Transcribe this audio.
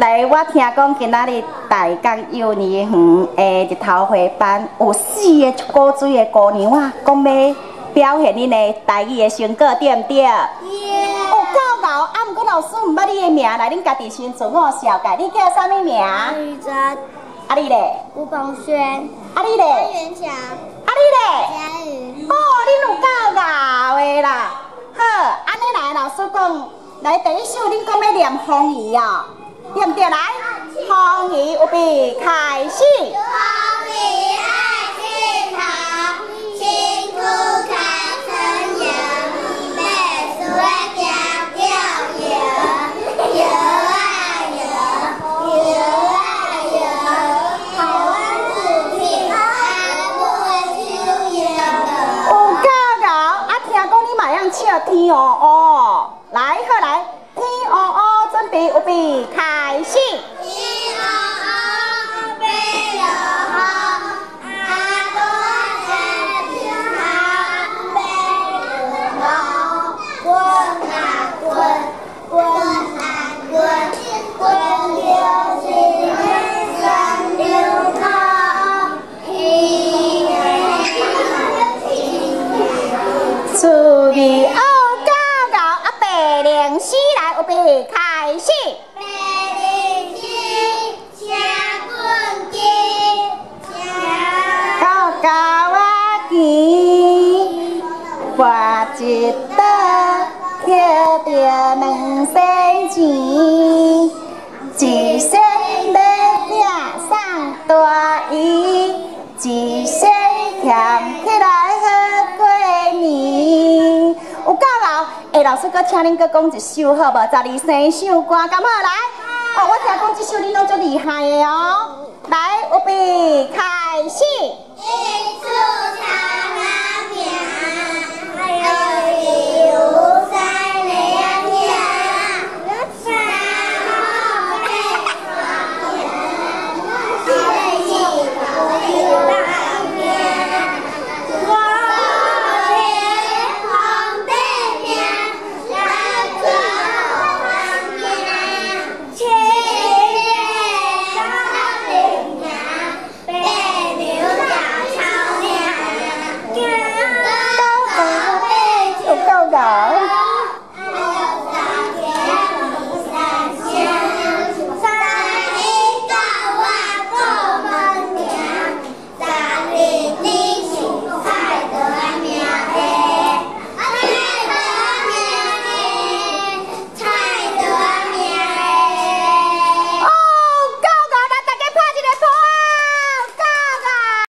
來，我聽講今仔日大江幼兒園的日頭花班有四个足古錐的姑娘啊，講欲表現𪜶的台語的成果，對毋對？有夠𠢕，啊，毋過老師毋捌你的名，來，恁家己先自我紹介，你叫啥物名？宇哲。啊，你咧？吳鵬軒。啊，你咧？潘元強。啊，你咧？佳宇。哦，恁有夠𠢕的啦！好，按呢來，老師講，來第一首，恁講欲念風雨哦，對毋對？來，風雨預備開始。風雨愛𨑨迌，身軀較床搖，欲輸的行轎搖，搖啊搖，搖啊搖，予阮父親阿母的手搖。有夠𠢕，啊！聽講你嘛會曉唱天烏烏，來，好來，天烏烏，準備預備開始。天烏烏，欲落雨，阿母仔頭欲滾滾啊滾，滾啊滾，滾著一个酸溜頭。嘿趣味有夠𠢕，啊！白靈絲來預備開始。白靈絲，請滾機，請到狗仔墘，跋一倒，抾著兩仙錢，一仙買餅送大姨，一仙儉起來好過年。有夠𠢕，欸，老師閣請恁閣講一首好無？十二生肖歌，敢好來？哦，我聽講這首恁攏足厲害的哦。來，預備開始。一